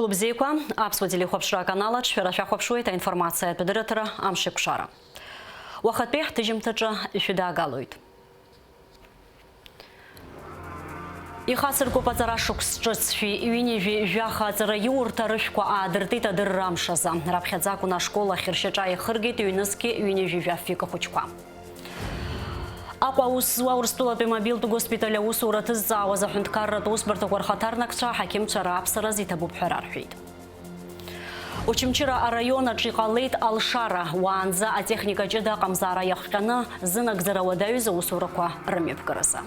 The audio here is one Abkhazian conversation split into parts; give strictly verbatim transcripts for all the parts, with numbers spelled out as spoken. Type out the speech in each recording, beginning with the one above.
Бзиақәа, Аԥсуа телехәаԥшра аканал аҿы шәара шәахәаԥшуеит аинформациатә адырраҭара Амшеикәшара. Уахатәи ҳҭыжьымҭаҿы ишәыдаагалоит. Ихацыркуп аҵара шықәс ҿыц, шәи ҩынҩажәи жәаха аҵараиурҭа рышәқәа аадыртит адырра амш азы. Раԥхьаӡа акәын ашкол ахь ршьаҿа еихыргеит ҩнызқьи ҩынҩажәи жәаф-фҩык ахәыҷқәа. Аҟәа аус зуа Урыстәылатәи мобилтә госпиталь аусура ҭызҵаауаз аҳәынҭқарратә усбарҭақәа рхаҭарнакцәа аҳақьымцәа рааԥсараз иҭабуп ҳәа рарҳәеит. Очамчыра араион аҿы иҟалеит алшара, уаанӡа атехника ҷыда аҟамзаара иахҟьаны зынагӡара уадаҩыз аусурақәа рымҩаԥгаразы.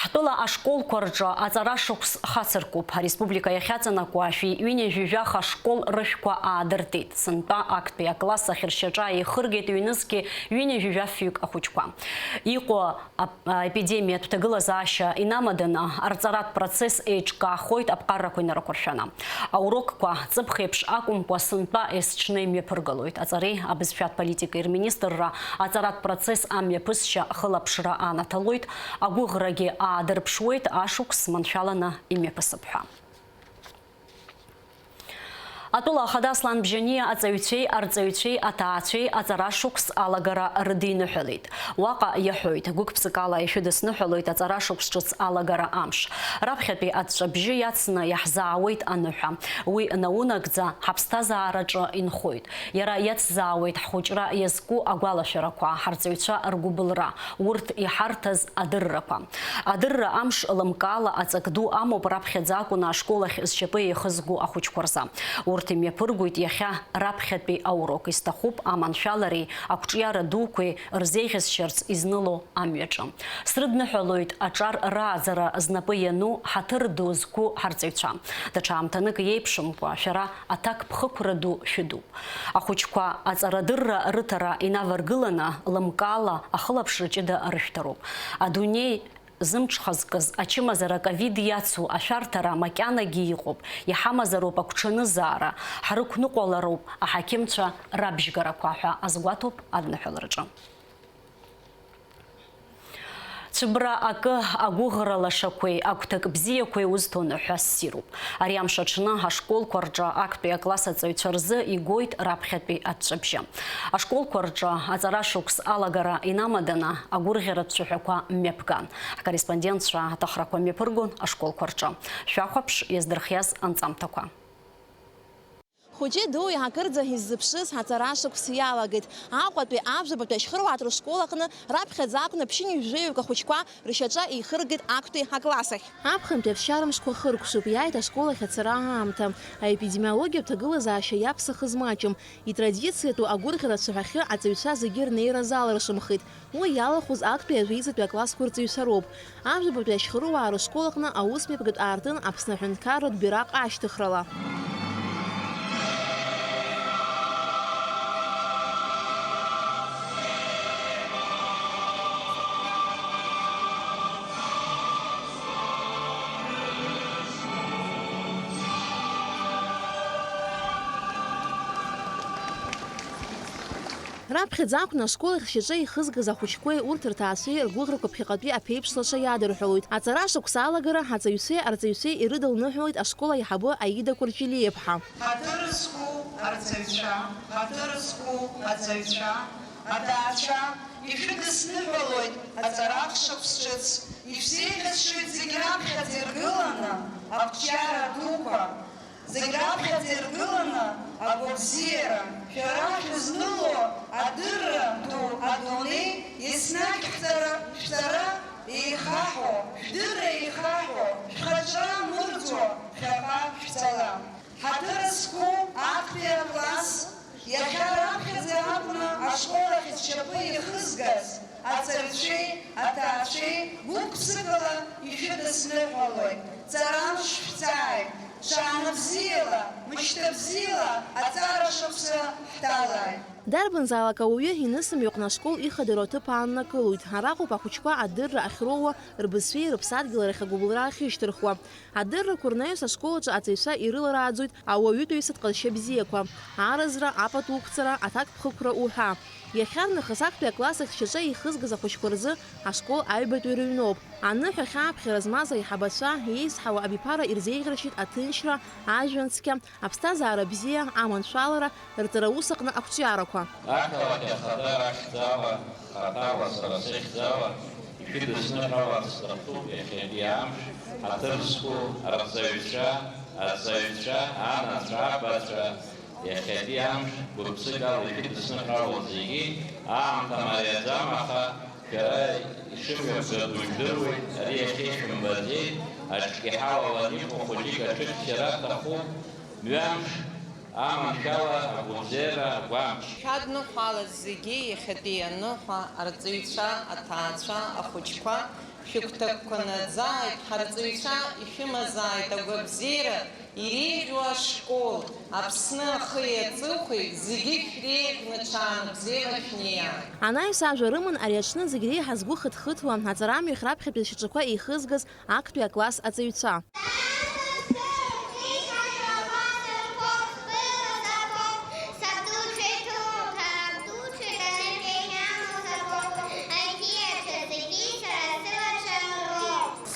Ҳтәыла ашколқәа рҿы аҵара шықәс хацыркуп. Ареспублика иахьаҵанакуа шәи ҩынҩажәи жәаха ашкол рышәқәа аадыртит. Сынтәа актәи акласс ахь ршьаҿа еихыргеит ҩнызқьи ҩынҩажәи жәаф-фҩык ахәыҷқәа. Иҟоу ап-, аепидемиатә ҭагылазаашьа инамаданы, арҵаратә процесс еиҿкаахоит аԥҟарақәа инарықәыршәаны. Аурокқәа ҵыԥх еиԥш акәымкәа, сынтәа есҽны имҩаԥыргалоит. Аҵареи абызшәатә политикеи рминистрра аҵаратә процесс амҩаԥысшьа ахылаԥшра анаҭалоит, агәыӷрагьы аадырԥшуеит, ашықәс маншәаланы имҩаԥысып ҳәа. Атәыла ахада Аслан Бжьаниа аҵаҩцәеи арҵаҩцәеи аҭаацәеи аҵара шықәс алагара рыдиныҳәалеит. Уаҟа иаҳәоит, гәык-ԥсыкала ишәыдысныҳәалоит аҵара шықәс ҿыц алагара амш. Раԥхьатәи аҵәҵәабжьы иацны иаҳзаауеит аныҳәа. Уи наунагӡа ҳаԥсҭазаараҿы инхоит. Иара иацзаауеит ҳхәыҷра иазку агәалашәарақәа, ҳарҵаҩцәа ргәыбылра, урҭ иҳарҭаз адыррақәа. Адырра амш лымкаала аҵак ду амоуп раԥхьаӡа акәны ашкол ахь зшьапы еихызго ахәыҷқәа рзы. Урҭ имҩаԥыргоит иахьа раԥхьатәи аурок. Исҭахуп аманшәалареи ақәҿиара дуқәеи рзеиӷьасшьарц изныло амҩаҿы. Срыдныҳәалоит аҿар рааӡара знапы иану ҳаҭыр ду зқәу ҳарҵаҩцәа. Даҽа аамҭанык иеиԥшымкәа, шәара аҭакԥхықәра ду шәыдуп. Ахәыҷқәа аҵарадырра рыҭара инаваргыланы, лымкаала ахылаԥшра ҷыда рышәҭароуп. Адунеи зымҽхазкыз ачымазара ковид иацу ашәарҭара макьанагьы иҟоуп, иҳамазароуп агәҽанызаара, ҳрықәныҟәалароуп аҳақьымцәа рабжьгарақәа ҳәа азгәаҭоуп адныҳәалараҿы. Цәыббра акы агәыӷра лашақәеи агәҭак бзиақәеи узҭоны ҳәа ссируп. Ари амш аҽны ашколқәа рҿы актәи акласс аҵаҩцәа рзы игоит раԥхьатәи аҵәҵәабжьы. Ашколқәа рҿы аҵара шықәс алагара инамаданы агәырӷьаратә цәаҳәақәа мҩаԥган. Ҳкорреспондентцәа аҭахрақәа мҩаԥыргон ашколқәа рҿы. Шәахәаԥш иаздырхиаз анҵамҭақәа. Хәыҷи-дуи акырӡа ҳиззыԥшыз ҳаҵара шықәс иалагеит. Аҟәатәи Абжабатәи ашьхыруааҭра школ аҟны раԥхьаӡа акәны ԥшьынҩажәаҩык ахәыҷқәа ршьаҿа еихыргеит актәи акласс ахь. Аԥхынтәи аԥсшьара мшқәа хыркәшоуп, иааит ашкол ахь ацара аамҭа. Аепидемиологиатә ҭагылазаашьа иаԥсахыз маҷым. Итрадициатәу агәырӷьара цәаҳәахьы аҵаҩцәа зегьы рнеира заларшанхеит. Уи иалахәыз актәи ажәеизатәи аклассқәа рҵаҩцәа роуп. Амжәабатәи ашьхыруаа рышкол аҟны аусмҩаԥгатә аартын Аԥсны аҳәынҭқарратә бираҟ ашьҭыхрала. Раԥхьаӡа акәны ашкол ахь шьаҿа ихызгаз ахәыҷқәеи урҭ рҭаацәеи ргәыӷрақәа ԥхьаҟатәи аԥеиԥш лаша иадырҳәалоит. Аҵара шықәса алагара аҵаҩцәеи арҵаҩцәеи ирыдылныҳәалеит ашкол аиҳабы Аида Кәарҷелиаԥҳа. Ҳаҭыр зқәу арҵаҩцәа, ҳаҭыр зқәу аҵаҩцәа, аҭаацәа, ишәыдысныҳәалоит аҵара шықәс ҿыц, ишәзеиӷьасшьоит зегь раԥхьаӡа иргыланы ақәҿиара дуқәа. Зегь раԥхьаӡа иргыланы агәабзиара, шәара шәызныло адырра ду адунеи еснагь шәҵара, шәҵара еихаҳәо, шәдырра еихаҳәо, шәхаҿра мырӡуа ԥхьаҟа шәцала. Ҳаҭыр зқәу актәи акласс, иахьа раԥхьаӡа акәны ашкол ахь зшьапы ихызгаз, аҵаҩцәеи аҭаацәеи гәык-ԥсыкала ишәыдысныҳәалоит. Ҵарамш шәҵааит, ҽаанбзиала, мышьҭабзиала аҵара шықәса ҳҭалааит. Дарбанзаалак ауаҩы инысымҩаҟны ашкол ихадароу аҭыԥ ааннакылоит. Араҟоуп ахәыҷқәа адырра ахьроуа, рбызшәеи рыԥсадгьыли рахь агәыбылра ахьышьҭырхуа. Адыррақәа рнаҩс ашкол аҿы аҵаҩцәа ирыларааӡоит ауаҩытәыҩсатә ҟазшьа бзиақәа, аразра, апату ықәҵара, аҭакԥхықәра уҳәа. Иахьарнахыс актәи акласс ахь шьаҿа еихызгаз ахәыҷқәа рзы ашкол аҩбатәи рыҩноуп. Аныҳәа хьааԥхьара змаз аиҳабацәа еизҳауа абиԥара ирзеиӷьаршьеит аҭынчра, ажәҩан цқьа, аԥсҭазаара бзиа, аманшәалара, рҵараус аҟны ақәҿиарақәа. Ақалақь Ахада рахьӡала, хаҭала сара сыхьӡала, ишәыдысныҳәаларц сҭахуп иахьатәи амш, ҳаҭыр зқәу арҵаҩцәа, аҵаҩцәа, анацәа, абацәа, иахьатәи амш гәык-ԥсыкала ишәыдысныҳәалоит зегьы, аамҭа мариаӡам, аха шәара ишымҩаԥгатәу жәдыруеит, ари иахьа ишәымбаӡеит, аҿҿа иҳалалан иҟоу хәыҷык аҽыхьчара аҭахуп, мҩамш, аманшәала, агәабзиара, агәамч. Шәадныҳәалаз зегьы иахьатәи аныҳәа, арҵаҩцәа, аҭаацәа, ахәыҷқәа, шәыгәҭакқәа наӡааит, ҳарҵаҩцәа ишәымазааит агәабзиара, иреиӷьу ашкол, Аԥсны ахи аҵыхәеи, зегьы шәреиӷьны ҽаанбзиала шәнеиааит. Анаҩс ажәа рыман ари аҽны зегь реиҳа згәы хыҭхыҭуа, аҵарамҩахь раԥхьатәи зшьаҿақәа еихызгаз актәи акласс аҵаҩцәа.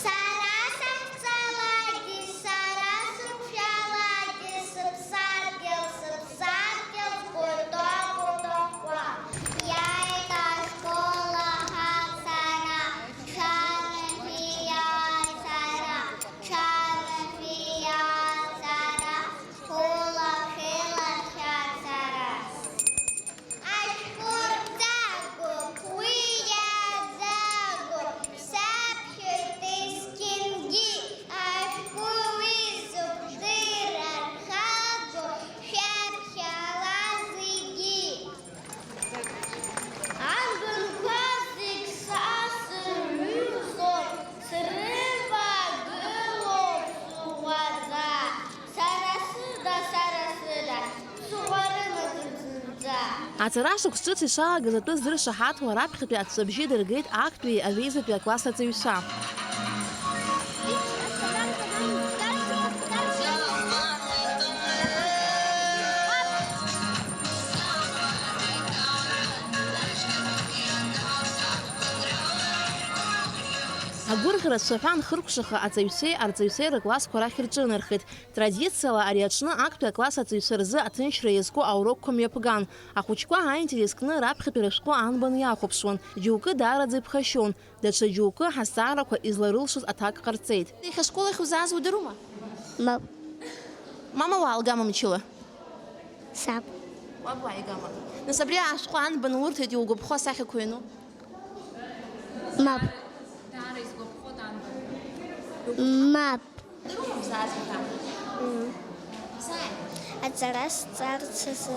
Сара сахьцалакгьы, сара сықәшәалакгьы, сыԥсадгьыл, сыԥсадгьыл, сгәыртәа-гәыртәахәа. Иааит ашкол ахацара, ҽанажәи аҵара, ҽанажәи аҵара, хәылахьы лашьацара. Ашәҟәы рҵагоуп, уи иааӡагоуп, саԥхьоит есқьынгьы, ашәҟәы уизуп, дырра рхагоуп, шәаԥхьа ала зегьы. Анбанқәа зегь са сырҩызоуп, срывагылоуп сыӷәӷәаӡа. Сара сыда, сара сыда, сыӷәӷәарымаӡам зынӡа. Аҵара шықәс ҿыц ишалагаз атәы зыршаҳаҭуа раԥхьатәи аҵәҵәабжьы дыргеит актәи ажәеизатәи акласс аҵаҩцәа. Агәырӷьара цәаҳәа анхыркәшаха аҵаҩцәеи арҵаҩцәеи рыклассқәа рахь рҿынархеит. Традициала ари аҽны актәи акласс аҵаҩцәа рзы аҭынчра иазку аурокқәа мҩаԥган. Ахәыҷқәа аинтерес кны раԥхьатәи рышәҟәы анбан иахәаԥшуан, џьоукы даараӡа иԥхашьон, даҽа џьоукы ҳазҵаарақәа изларылшоз аҭак ҟарҵеит. Иахьа ашкол ахь узааз удыруама? Мап. Мама уаалгама мчыла? Саб. Уаб уааигама? Нас абри ашәҟәы анбан урҭеит иугәаԥхо асахьақәа иану? Мап. Даара изгәаԥхо данбан? Мап. Дырума бзааз иҳәа? Мм. Бзааит. Аҵара сҵарц азы.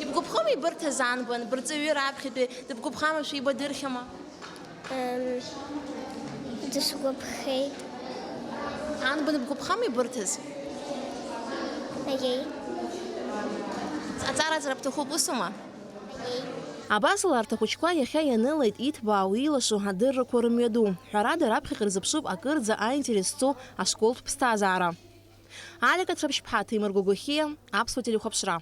Ибгәаԥхома ибырҭаз анбан, бырҵаҩы раԥхьатәи, дыбгәаԥхама, шәеибадырхьама? Мм, дысгәаԥхеит. Анбан бгәаԥхама ибырҭаз? Аиеи. Аҵара аҵара бҭахуп, усума? Абасала арҭ ахәыҷқәа иахьа ианылеит иҭбаау, иилашо адыррақәа рымҩаду. Ҳәарада, раԥхьаҟа ирзыԥшуп акырӡа аинтерес зҵоу ашколтә ԥсҭазаара. Алика Ҭраԥшьԥҳа, Ҭемыр Гогохиа, Аԥсуа телехәаԥшра.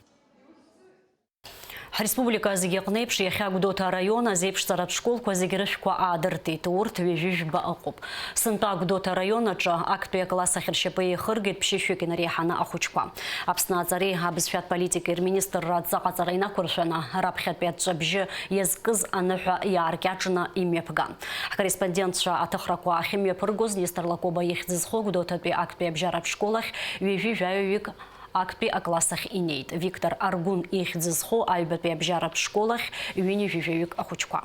Ҳреспублика зегьы аҟны еиԥш, иахьа Гәдоуҭа араион азеиԥшҵаратә школқәа зегьы рышәқәа аадыртит. Урҭ ҩажәи жәба ыҟоуп. Сынтәа Гәдоуҭа араион аҿы актәи акласс ахь ршьапы еихыргеит ԥшьышәҩык инареиҳаны ахәыҷқәа. Аԥсны аҵареи абызшәатә политикеи рминистрра адҵа ҟаҵара инақәыршәаны, раԥхьатәи аҵәҵәабжьы иазкыз аныҳәа иааркьаҿны имҩаԥган. Ҳкорреспондентцәа аҭыхрақәа ахьымҩаԥыргоз Нестор Лакоба ихьӡ зху Гәдоуҭатәи актәи абжьаратә школ ахь ҩажәи жәаҩаҩык актәи акласс ахь инеит. Виктор Аргәын ихьӡ зху аҩбатәи абжьаратә школ ахь ҩынҩажәи жәаҩык ахәыҷқәа.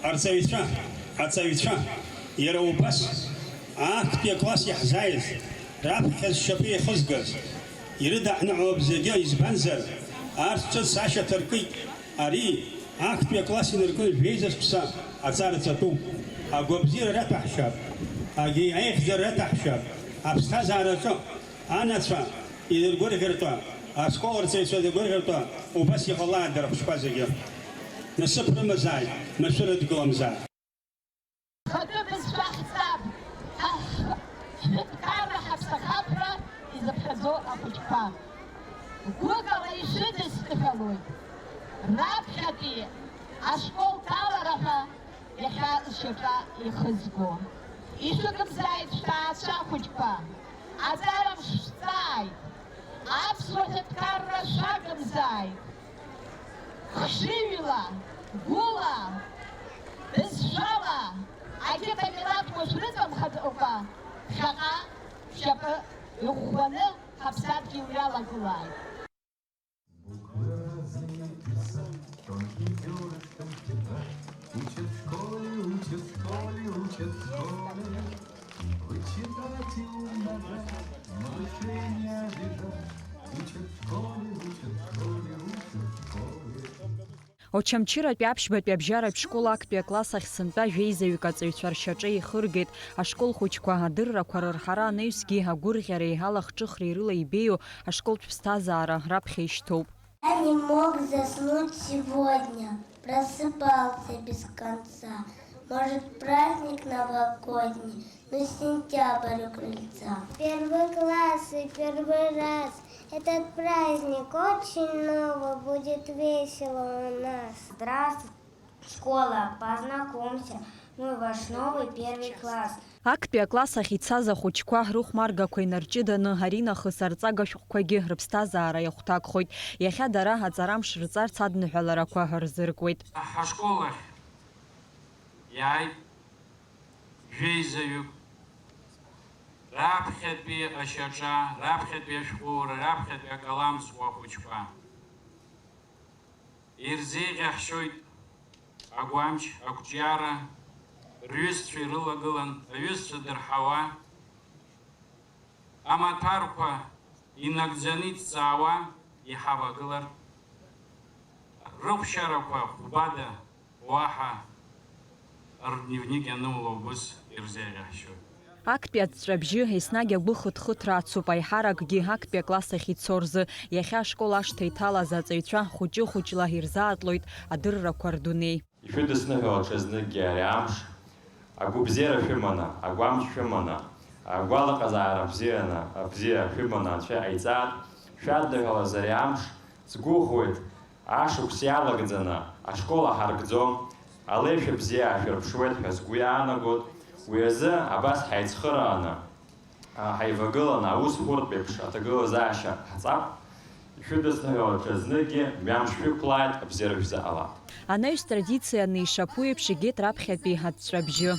Арҵаҩцәа, аҵаҩцәа, иара убас актәи акласс иаҳзааиз, раԥхьа зшьапы еихызгаз, ирыдаҳныҳәалап зегьы, избанзар, арҭ ҿыц ашьаҭа ркит. Ари актәи акласс инаркны жәеиза шықәса аҵара ҵатәуп. Агәабзиара раҭәаҳшьап, агьи аихьӡара раҭәаҳшьап, аԥсҭазаараҿы анацәа инаргәырӷьартә Ашкол рҵаҩцәа зегьы гәырӷьартәы убас иҟалааит дара ахәыҷқәа зегьы. Насыԥ рымазааит, машәыр ыдгыламзааит. Хатәы бызшәа ҳҵап, ҳҳәынҭқарра ҳаԥсахаԥра изыԥхьаӡо ахәыҷқәа. Гәыкала ишәыдысныҳәалоит, раԥхьатәи ашкол ҭалара ҳәа иахьа зшьаҿа ихызго. Ишәыгымзааит шәҭаацәа ахәыҷқәа, аҵара мшәҵааит, аԥсуа ҳәынҭқарра шәагымзааит. Хшыҩла, гәыла, бызшәала, ақыҭа милаҭқәа шәрыҵамхаӡакәа, ԥхьаҟа шәапы иӷәӷәаны ҳаԥсадгьыл иалагылааит. Буквы зегьы иԥсы, тонкий дёрышком тебя. Учат в школе, учат в школе, учат в школе. Вычитать и умножать, малышей не обижать. Учат в школе, учат в школе, учат в школе. Очамчыратәи аԥшьбатәи абжьаратә школ актәи акласс ахь сынтәа жәеизаҩык аҵаҩцәа ршьаҿа еихыргеит. Ашкол хәыҷқәа адыррақәа рырҳара анаҩсгьы, агәырӷьареи алахҿыхреи рыла ибеиоу ашколтә ԥсҭазаара раԥхьа ишьҭоуп. Я не мог заснуть сегодня, просыпался без конца. Может, праздник новогодний, но сентябрь у крыльца. Первый класс и первый раз. Этот праздник очень новый, будет весело у нас. Здравствуй, школа, познакомься, мы ваш новый первый класс. Актәи акласс ахь ицаз ахәыҷқәа рыхәмаргақәа инарҷыданы, аринахыс арҵага шәҟәқәагьы рыԥсҭазаара иахәҭакхоит. Иахьа дара аҵарамш рҵарц адныҳәаларақәа рзыркуеит. Ҳашкол ахь иааит жәеизаҩык, раԥхьатәи ашьаҿа, раԥхьатәи ашәҟәыура, раԥхьатәи акалам зку ахәыҷқәа. Ирзеиӷьаҳшьоит агәамч, ақәҿиара, рҩызцәа ирылагылан, аҩызцәа дырҳауа, амаҭәарқәа инагӡаны иҭҵаауа иҳавагылар, рыхәшьарақәа хәбада уаҳа рдневник ианыло убыс ирзеиӷьаҳшьоит. Актәи аҵәҵәабжьы еснагь агәы хыҭхыҭра ацуп, аиҳаракгьы актәи акласс ахь ицо рзы. Иахьа ашкол ашҭа иҭалаз аҵаҩцәа хәыҷы-хәыҷла ирзаатлоит адыррақәа рдунеи. Ишәыдысныҳәалап ҽазныкгьы ари амш, агәыбзиара шәыманы, агәамч шәыманы, агәалаҟазаара бзианы, абзиа шәыманы Анцәа иҟаиҵааит, шәадныҳәалаз ари амш, сгәыӷуеит, ашықәс иалагӡаны, ашкол аҳаргӡом, алеишәа бзиа аашәырԥшуеит ҳәа сгәы иаанагоит, уи азы абас ҳаицхырааны, ҳаивагыланы аус хәыртә еиԥш аҭагылазаашьа ҳҵап, ишәыдысныҳәалап ҽазныкгьы, мҩамш шәықәлааит, абзиара шәзыҟалааит. Анаҩс традицианы ишаԥу еиԥш игеит раԥхьатәи аҵәҵәабжьы.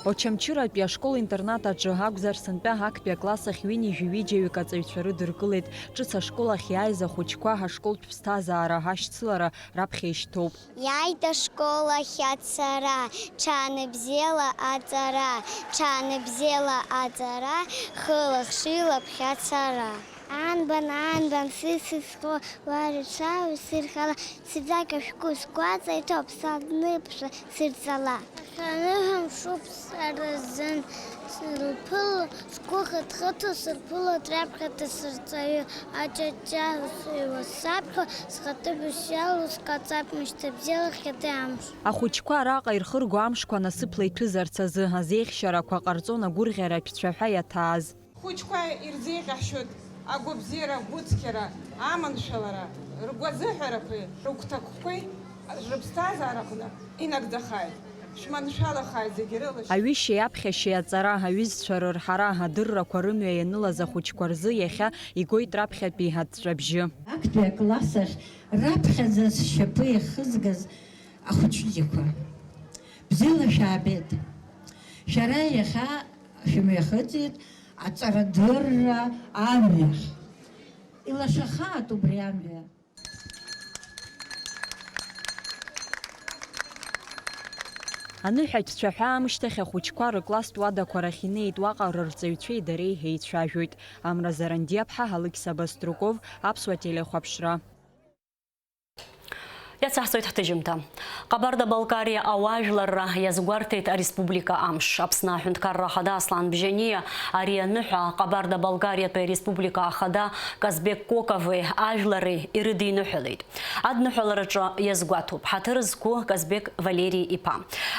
Очамчыратәи ашкол-интернат аҿы акәзар, сынтәа актәи акласс ахь ҩынҩажәи ҩыџьаҩык аҵаҩцәа рыдыркылеит. Ҿыц ашкол ахь иааиз ахәыҷқәа ашколтә ԥсҭазаара ашьцылара раԥхьа ишьҭоуп. Иааит ашкол ахь ацара, ҽаанбзиала аҵара, ҽаанбзиала аҵара, хыла-хшыҩла ԥхьацара. Анбан, анбан, сыҩ сызхо, уара шәа усырхала, сыӡак ашәҟәы сгәаҵа иҭоуп, сабныԥшәа сырҵала. Ахьаныҳәа мшуп сара сзын, сырԥыло, сгәы хыҭхыҭуа сырԥылоит раԥхьаӡа сырҵаҩы, аҷаҷа сыҩуа саԥхьо, схатәы бызшәала сҟаҵап, мышьҭабзиала хьатәы амш. Ахәыҷқәа араҟа ирхырго амшқәа насыԥла иҭәызарц азы азеиӷьшьарақәа ҟарҵон агәырӷьаратә цәаҳәа иаҭааз. Хәыҷқәа ирзеиӷьаҳшьоит агәабзиара, агәыцқьара, аманшәалара, ргәазыҳәарақәеи рыгәҭакқәеи рыԥсҭазаараҟны инагӡахааит, шәманшәалахааит зегьы рыла. Аҩышьеи аԥхьашьеи аҵара, аҩызцәа рырҳара, адыррақәа рымҩа ианылаз ахәыҷқәа рзы иахьа игоит раԥхьатәи аҵәҵәабжьы. Актәи акласс ахь раԥхьаӡа сшьапы иахызгаз ахәыҷқәа, бзиала шәаабеит. Шәара иахьа шәымҩахыҵит аҵарадырра амҩахь. Илашахааит убри амҩа. Аныҳәатә цәаҳәа аамышьҭахь ахәыҷқәа рыкласстә уадақәа рахь инеит, уаҟа рырҵаҩцәеи дареи еицәажәоит. Амра Зарандиаԥҳа, Алықьса Баструков, Аԥсуа телехәаԥшра. Иацаҳҵоит ҳҭыжьымҭа. Ҟабарда-Балкариа ауаажәларра иазгәарҭеит ареспублика амш. Аԥсны аҳәынҭқарра ахада Аслан Бжьаниа ари аныҳәа Ҟабарда-Балкариатәи ареспублика ахада Казбек Кокови ажәлари ирыдиныҳәалеит. Адныҳәалараҿы иазгәаҭоуп ҳаҭыр зқәу Казбек Валери иԥа.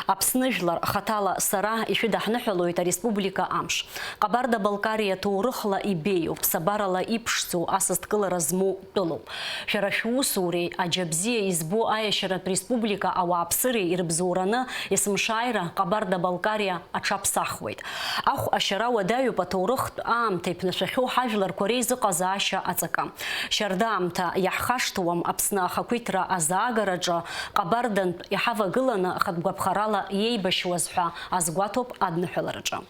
Аԥсны жәлар хаҭала сара ишәыдаҳныҳәалоит ареспублика амш. Ҟабарда-Балкариа ҭоурыхла ибеиоу, ԥсабарала иԥшӡоу, асасдкылара змоу тәылоуп. Шәара шәусуреи аџьабзиа избо аиашьаратә республика ауааԥсыреи ирыбзоураны есымшааира Ҟабарда-Балкариа аҽаԥсахуеит. Ахә ашьара уадаҩуп аҭоурыхтә аамҭа иԥнашәахьоу ҳажәларқәа реизыҟазаашьа аҵакы. Шьардаамҭа иаҳхашҭуам Аԥсны ахақәиҭра азаагараҿы Ҟабардантә иҳавагыланы ахатә гәаԥхарала иеибашьуаз ҳәа азгәаҭоуп адныҳәалараҿы.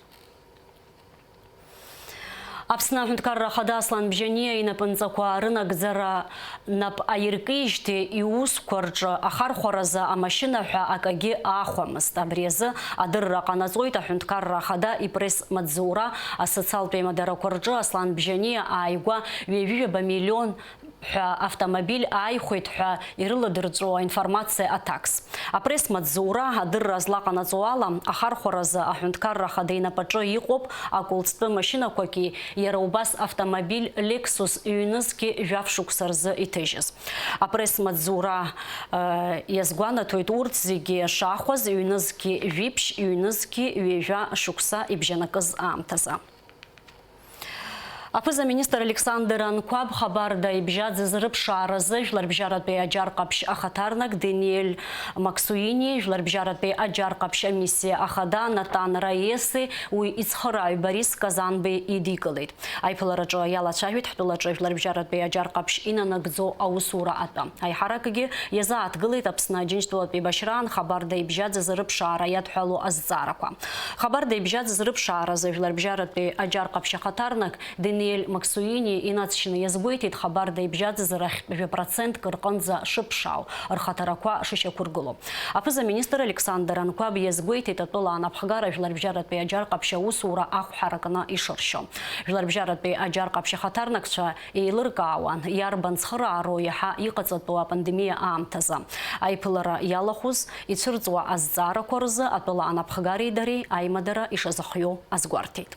Аԥсны аҳәынҭқарра ахада Аслан Бжьаниа инапынҵақәа рынагӡара нап аиркижьҭеи иусқәа рҿы ахархәаразы амашьына ҳәа акагьы аахәамызт. Абри азы адырра ҟанаҵоит аҳәынҭқарра ахада ипресс-маҵзура асоциалтә еимадарақәа рҿы Аслан Бжьаниа ааигәа ҩажәижәаба миллион ҳәа автомобиль ааихәеит ҳәа ирыладырҵәо аинформациа аҭакс. Апресс-маҵзура адырра злаҟанаҵо ала, ахархәаразы аҳәынҭқарра ахада инапаҿы иҟоуп акәылӡтәы машьынақәаки, иара убас автомобиль Lexus ҩнызқьи жәаф шықәса рзы иҭыжьыз. Апресс-маҵзура, э, иазгәанаҭоит урҭ зегьы шаахәаз ҩнызқьи жәиԥшь, ҩнызқьи ҩажәа шықәса ибжьанакыз аамҭазы. Аԥыза-министр Александр Анқәаб Хабарда ибжьаӡыз рыԥшааразы Жәларбжьаратәи аџьар ҟаԥшь ахаҭарнак Даниель Максуини, Жәларбжьаратәи аџьар ҟаԥшь амиссиа ахада Натан Раеси уи ицхырааҩ Борис Казанбеи идикылеит. Аиԥылараҿы иалацәажәеит ҳтәылаҿы Жәларбжьаратәи аџьар ҟаԥшь инанагӡо аусура атәы. Аиҳаракгьы иазааҭгылеит Аԥсны Аџьынџьтәылатә еибашьраан Хабарда ибжьаӡыз рыԥшаара иадҳәалоу азҵаарақәа. Хабарда ибжьаӡыз рыԥшааразы Жәларбжьаратәи аџьар ҟаԥшь ахаҭарнак Даниель Максуини инаҵшьны иазгәеиҭеит Хабарда ибжьаӡыз рахьтә жәа процентк рҟынӡа шыԥшаау, рхаҭарақәа шышьақәыргылоу. Аԥыза-министр Александр Анқәаб иазгәеиҭеит атәыла анапхгара Жәларбжьаратәи аџьар ҟаԥшь аусура ахә ҳаракны ишыршьо. Жәларбжьаратәи аџьар ҟаԥшь ахаҭарнакцәа еилыркаауан, иарбан цхыраароу иаҳа иҟаҵатәу апандемиа аамҭазы. Аиԥылара иалахәыз ицәырҵуа азҵаарақәа рзы атәыла анапхгареи дареи аимадара ишазыхиоу азгәарҭеит.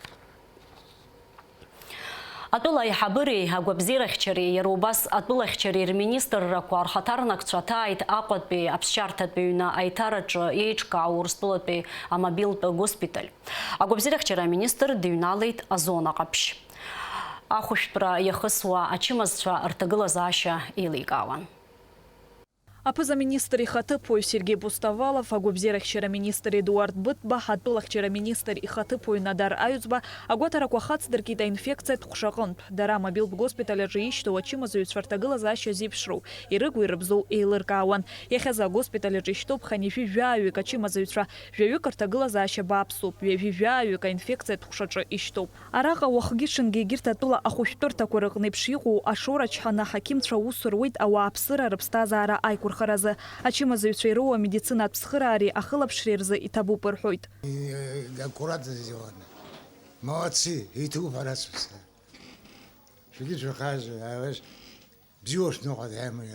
Атәыла аиҳабыреи агәабзиарахьчареи, иара убас атәылахьчареи рминистррақәа рхаҭарнакцәа ҭааит Аҟәатәи аԥсшьарҭатәи ҩны аиҭараҿы еиҿкаау Урыстәылатәи амобилтә госпиталь. Агәабзиарахьчара аминистр дыҩналеит азона ҟаԥшь. Ахәышәтәра иахысуа ачымазцәа рҭагылазаашьа еиликаауан. Аԥыза-министр ихаҭыԥуаҩ Сергеи Пустовалов, агәабзиарахьчара министр Едуард Быҭәба, атәылахьчара министр ихаҭыԥуаҩ Надар Аҩӡба агәаҭарақәа хацдыркит аинфекциатә ҟәшаҟынтә. Дара амобилтә госпиталь аҿы ишьҭоу ачымазаҩцәа рҭагылазаашьа зеиԥшроу, ирыгу ирыбзоу еилыркаауан. Иахьазы агоспиталь аҿы ишьҭоуп хынҩажәи жәаҩык ачымазаҩцәа, жәаҩык рҭагылазаашьа бааԥсуп, ҩажәи жәаҩык аинфекциатә ҟәшаҿы ишьҭоуп. Араҟа уахгьы-ҽынгьы егьырҭ атәыла ахәышәтәырҭақәа рыҟны еиԥш иҟоу ашоура чҳаны аҳақьымцәа аус руеит ауааԥсыра рыԥсҭазаара аиқәырхаразы. Ачымазаҩцәа ироуа амедицинатә цхыраареи ахылаԥшреи рзы иҭабуп рҳәоит. Аккуратно сделано. Молодцы, иҭоуп ара саса. Шәгьы шәахазар, бзиоу шәныҟәа даиман,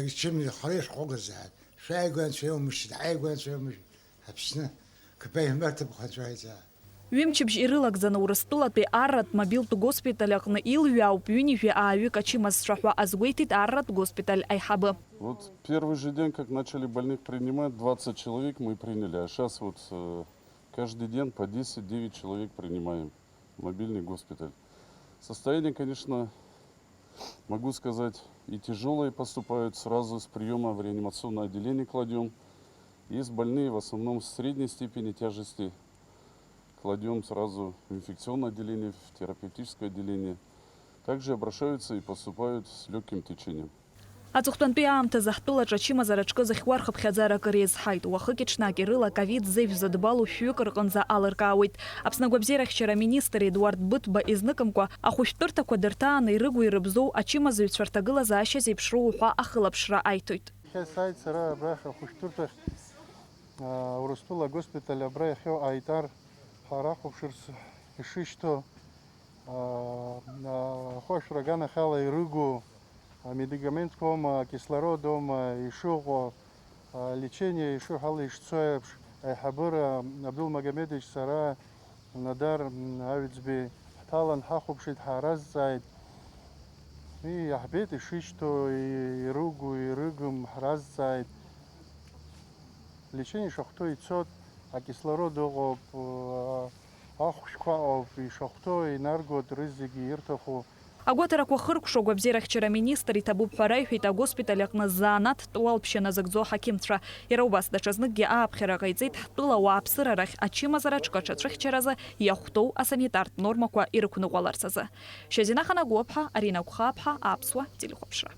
ачымазаҩ хара ишәҟәыгазаап. Шәааигәа анцәа иоумышьҭ, ааигәа анцәа иоумышьҭ. Аԥсны, каԥеи мбарҭа бхәанҵәааиҵаа. Ҩымчыбжь ирылагӡаны Урыстәылатәи арратә мобилтә госпиталь аҟны илҩаауп ҩынҩажәи ааҩык ачымазцәа ҳәа азгәеиҭеит арратә госпиталь аиҳабы. Вот первый же день, как начали больных принимать, двадцать человек мы приняли, а сейчас вот э, каждый день по десять-девять человек принимаем в мобильный госпиталь. Состояние, конечно, могу сказать, и тяжелые поступают, сразу с приема в реанимационное отделение кладем. Есть больные, в основном средней степени тяжести, кладем сразу в инфекционное отделение, в терапевтическое отделение. Также обращаются и поступают с легким течением. Аҵыхәтәантәи аамҭазы ҳтәылаҿы ачымазара аҿкы зыхьуа рхыԥхьаӡара акыр иазҳаит. Уахыки-ҽнаки рыла ковид зеижә зыдбало шәҩык рҟынӡа алыркаауеит. Аԥсны агәабзиарахьчара аминистр Едуард Быҭәба изныкымкәа, ахәышәтәырҭақәа дырҭааны ирыгу ирыбзоу ачымазаҩцәа рҭагылазаашьа зеиԥшроу уҳәа ахылаԥшра аиҭоит. Иахьа сааит сара абрахь ахәышәтәырҭахь, аа, Урыстәыла агоспиталь абра иахьоу аитар ҳара ахәаԥшырц ишышьҭоу, аа, ахәашәра аганахьала ирыгу Амедикаментқәоума, акислородоума ишыҟоу, алечение ишыҳәала ишцо еиԥш, аиҳабыра Абдул Магомедович, сара Нодар Аҩӡбеи ҳҭалан ҳахәаԥшит, ҳааразҵааит. Иаҳбеит ишышьҭоу, ирыгу, ирыгым ҳразҵааит. Лечение ишахәҭоу ицот, акислород ыҟоуп, ахәшәқәа ыҟоуп, ишахәҭоу инаргоит рызегьы ирҭаху. Агәаҭарақәа хыркәшо агәабзиарахьчара аминистр иҭабуп ҳәа раиҳәеит агоспиталь аҟны ззаанаҭтә уалԥшьа назыгӡо аҳақьымцәа. Иара убас даҽазныкгьы ааԥхьара ҟаиҵеит ҳтәыла ауааԥсыра рахь ачымазара аҽкаҿацәыхьчаразы иахәҭоу асанитартә нормақәа ирықәныҟәаларц азы. Шьазина Ханагәаԥҳа, Арина Гәхаԥҳа, Аԥсуа телехәаԥшра.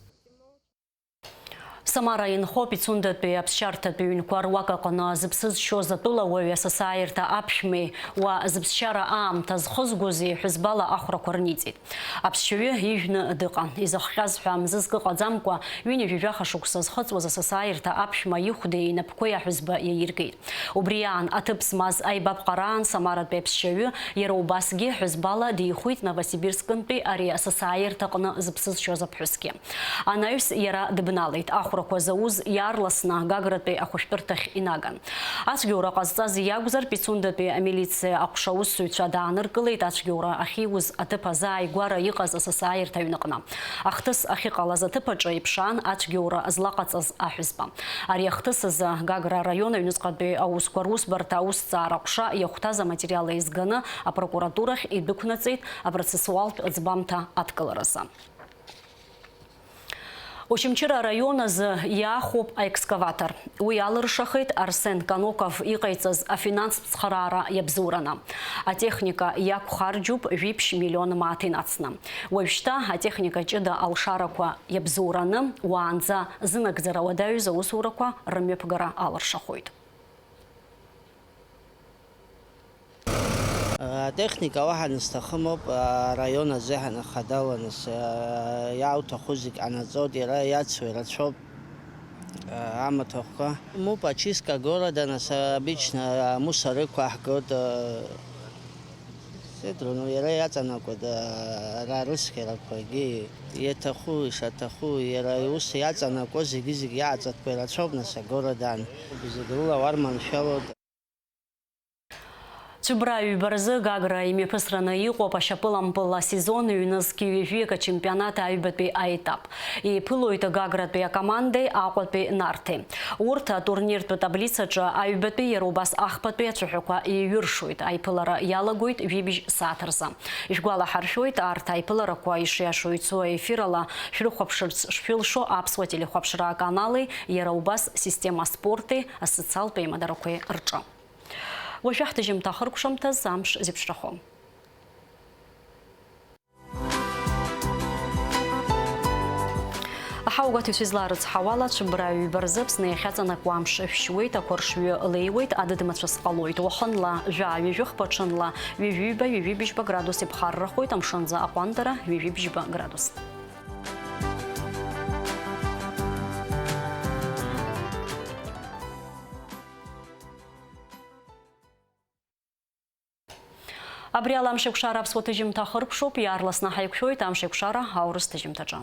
Самара инхо Пицундатәи аԥсшьарҭатәи ҩнқәа руак аҟны зыԥсы зшьоз атәылауаҩ асасааирҭа аԥшәмеи уа зыԥсшьара аамҭа зхызгози ҳәызбала ахәрақәа рниҵеит. Аԥсшьаҩы ижәны дыҟан. Изыхҟьаз ҳәа мзызк ыҟаӡамкәа, ҩынҩажәи жәаха шықәса зхыҵуаз асасааирҭа аԥшәма ихәдеи инапқәеи аҳәызба иаиргеит. Убри аан, аҭыԥ змаз аибабҟараан Самаратәи аԥсшьаҩы иара убасгьы ҳәызбала дихәит Новосибирскынтәи ари асасааирҭаҟны зыԥсы зшьоз аԥҳәысгьы. Анаҩс иара дыбналеит, ахәрақәа зауз иаарласны Гагратәи ахәышәтәырҭахь инаган. Ацәгьоура ҟазҵаз иакәзар, Пицундатәи амилициа аҟәша аусзуҩцәа дааныркылеит ацәгьоура ахьиуз аҭыԥ азааигәара иҟаз асасааирҭа аҩныҟны. Ахҭыс ахьыҟалаз аҭыԥ аҿы иԥшаан ацәгьоура злаҟаҵаз аҳәызба. Ари ахҭыс азы Гагра араион аҩныҵҟатәи аусқәа русбарҭа аусҭҵаара аҟәша иахәҭаз аматериал еизганы апрокуратурахь идәықәнаҵеит апроцессуалтә ӡбамҭа адкыларазы. Очамчыра араион азы иаахәоуп аекскаватор. Уи алыршахеит Арсен Каноков иҟаиҵаз афинанстә цхыраара иабзоураны. Атехника иақәхарџьуп жәиԥшь миллион мааҭ инацны. Уажәшьҭа атехника ҷыда алшарақәа иабзоураны, уаанӡа зынагӡара уадаҩыз аусурақәа рымҩаԥгара алыршахоит. Атехника уаҳа нысҭахымоуп, араион азыҳәан ахадала нас, иаауҭаху зегь ҟанаҵоит, иара иацу ирацәоуп, амаҭәахәқәа. Муп, очистка города, нас, обычно, амусор ықәаҳгоит, сеидру, ну, иара иаҵанакуеит, ара рыцқьарақәагьы, иаҭаху, ишаҭаху, иара иус иаҵанакуа зегьы-зегь иааҵатәқәа ирацәоуп, нас, агородан. Зегь рыла уарманшәалоит. Цәыббра ҩба рзы Гагра имҩаԥысраны иҟоуп ашьапылампыл асезон ҩнызқь ҩажәиак ачемпионат аҩбатәи аетап. Еиԥылоит Гагратәи акомандеи Аҟәатәи Нарҭеи. Урҭ атурниртә таблицаҿы аҩбатәи, иара убас ахԥатәи ацәаҳәақәа еиҩыршоит. Аиԥылара иалагоит ҩыбжь сааҭ рзы. Ишәгәалаҳаршәоит, арҭ аиԥыларақәа ишиашоу ицо аефирала шәрыхәаԥшырц шшәылшо аԥсуа телехәаԥшра аканали, иара убас Система спорти асоциалтә еимадарақәеи рҿы. Уажәы ҳҭыжьымҭа ахыркәшамҭаз амш зеиԥшрахо. Аҳауагәаҭаҩцәа излаарыцҳауала, цәыббра ҩба рзы Аԥсны иахьаҵанакуа амш шәшьуеит, ақәаршҩы леиуеит, адыд-мацәыс ҟалоит. Уахынла жәаа-ҩажәихԥа, ҽынла ҩажәиҩба-ҩажәибжьба градус иԥхаррахоит, амшынӡы аҟәандара ҩажәибжьба градус. Абри ала амшеикәшара аԥсуа ҭыжьымҭа ахыркәшоуп, иаарласны ҳаиқәшәоит амшеикәшара аурыс ҭыжьымҭаҿы.